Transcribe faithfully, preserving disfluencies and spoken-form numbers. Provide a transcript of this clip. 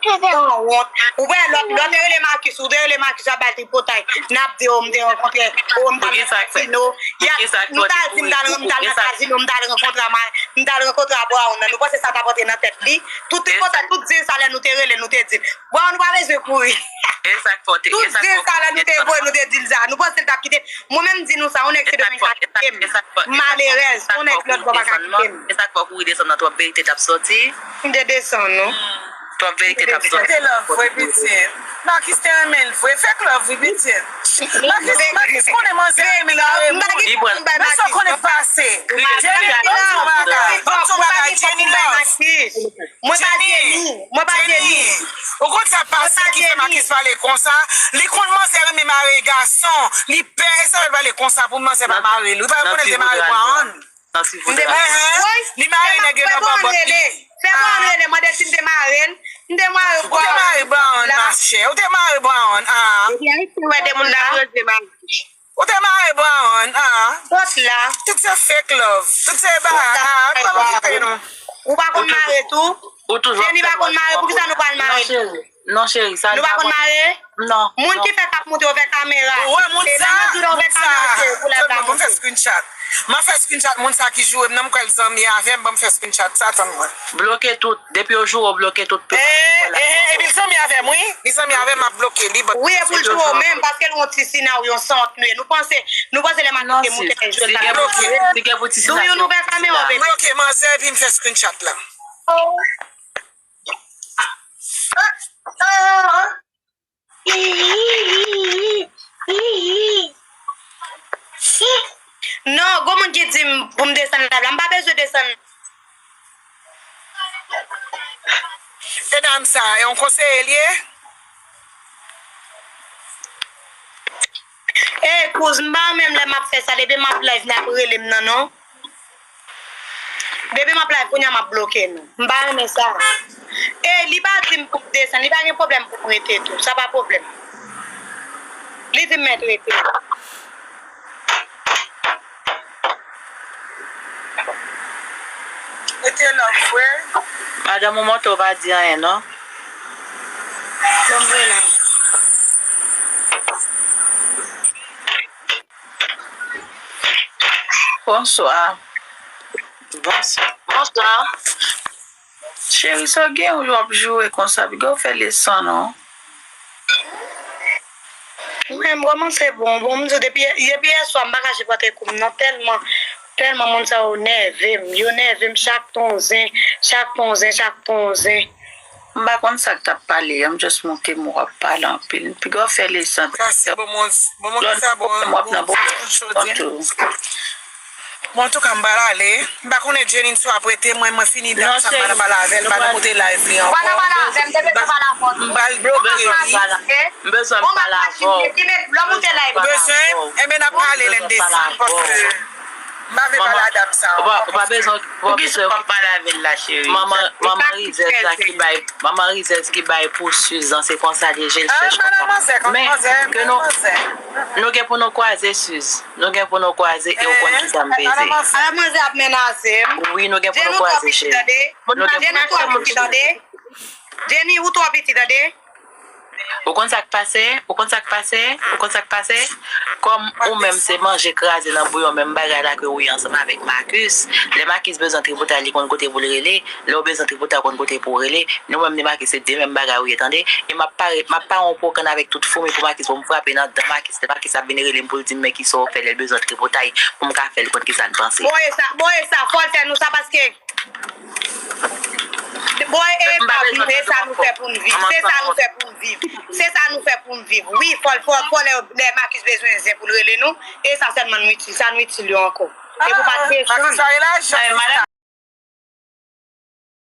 Sanwont. Ou wè, lè w te rele Makis, ou te rele Makis, w ap ba l tripotay. N ap di, o, m te rankontre, o, m t al nan kazino. Ya, m t al di, m t al, m t al nan kazino, m t al rankontre a, m t al rankontre a Brown nan. Nou panse sa t ap rantre nan tèt li? Tout tripotay, tout zen sa, lè nou te rele, nou te di l. Brown, ou pa bezwen kouri. Tout zen sa, lè nou te voye, nou te di l sa. Nou panse l t ap kite. Mwen menm, m di nou sa, yon nèg Sendomeng pa kite m. Malerèz, yon nèg lòt bò pa ka kite m. E sa k fè w kouri desann nan, twòp verite t ap sòti. M te desann, non. Twòp verite t ap sòti. Te love vre, piti. Makis te renmen l vre. Fake love, wi, piti. Makis, Makis konnen manzè renmen l vre. Li pran. Men sa w konnen k pase. Jenny, ban m di w bagay. Ban m di w bagay, Jenny love. Mwen pa Jenny. Mwen pa Jenny. Ou konn sa k pase ki fè Makis pale konsa? Li konn manzè renmen mare gason. Li pè, e sa fè l pale konsa pou manzè pa mare l. Ou pa konnen l te mare Brown? Nan ti voudra. Li mare nèg yo nan bòbòt li. Fè Brown rele, mande si m te mare l. M te mare Brown. Ou te mare Brown, ma chè. Ou te mare Brown, ah. Ebyen, si wè de moun la. Ou te mare Brown, ah. Tout se fake love. Tout se ba, ah. Ou pa konn mare tou? Jenny pa konn mare, poukisa nou pral mare? Non, cheri, sa li pa konn mare. Non. Moun ki fè k ap monte yo fè kamera. Wi, moun sa, moun sa. Tèlman, ban m fè screenshot. M ap fè screenshot moun sa ki joure m nan, m kwè l zanmi avè m, ban m fè screenshot sa, tann mwen. Bloke tout. Depi yo joure w, bloke tout. Eh, eh, eh, epi l zanmi avè m, wi. Li zanmi avè m, m ap bloke li. Wi, e pou l joure w menm, paske l yon ti sina ou yon sant nou ye. Nou panse, nou panse lè Makis te monte, jwe l pa bloke. Si gen pou ti sina, nou fè kamera, bebe. Bloke manzè, epi m fè screenshot la. Non, gon moun ki di m pou m desann live la. M pa bezwen desann. E dam sa, e yon konseye l ye? E kouz, m pa renmen lè m ap fè sa, depi m ap live, n ap rele m nan, non. Depi m ap live kounye a, m ap bloke nou. M pa renmen sa. E li pa di m pou m desann, li pa gen pwoblèm pou m rete tou. Sa pa pwoblèm. Li di m mèt rete. Rete la, frè. Madanm ou monte, ou pa di anyen, non? Bon, vre la. Bonswa. Bonswa. Bonswa. Cheri, sa w gen w ap joure konsa? Piga w fè leson, non. Mwen, m kòmanse bon. Bon, m di w, depi, depi yèswa, m pa ka sipòte kou m, non. Tèlman, tèlman moun sa yo nève m. Yo nève m chak ton zen, chak ton zen, chak ton zen. M pa konn sa k t ap pale a, m just monte m wè w ap pale anpil. Piga w fè leson. Sa se bon, bon, bon, sa bon, bon, bon, bon, bon, bon. Bon, antouka, m pral ale. M pa konnen Jenny si w ap rete, mwen, mwen fini dat sa, m pa nan pale avè l, m pa nan moute live li ankò. M pral bloke li. M bezwen m pale avè w. Ou bezwen? Enben, n ap pale lè n desann, paske m pa vle pale a dam sa ankò. Ou pa bezwen, ou pa bezwen okipe. Manman, manman rizèz la ki bay, manman rizèz ki bay pou Suze lan, se konsa li ye, je l chèch konsa. Men, ke nou, nou gen pou nou kwaze, Suze. Nou gen pou nou kwaze e w konn kisa m peze. Ala manzè ap menaze m. Wi, nou gen pou nou kwaze, cheri. Nou gen pou nou kwaze, cheri. Jenny, ou twò piti, tande. Ou konn sa k pase? Ou konn sa k pase? Ou konn sa k pase? Kòm ou menm se manje kraze nan bouyon menm bagay la ke ou ye ansanm avèk Marcus. Lè Marcus bezwen tripotay, li konn kote pou l rele. Lè w bezwen tripotay, ou konn kote pou w rele. Nou menm ni Marcus se de menm bagay ou ye, tande. E m ap pare, m ap pare yon pwokann avèk tout foumi pou Marcus, pou m frape nan dan Marcus. Lè Marcus ap vin rele m pou l di m men kisa w fè lè l bezwen tripotay, pou m ka fè l konn kisa l panse. Bon, e sa, bon, e sa, fò l fè nou sa paske Bon, e, e pa vin, e sa nou fè pou n viv. Se sa nou fè pou n viv. Se sa nou fè pou n viv. Wi, fò, fò, fò lè, lè Marcus bezwen zen pou l rele nou, e sa sèlman nou itil, sa nou itil yo ankò. E pou pa desann.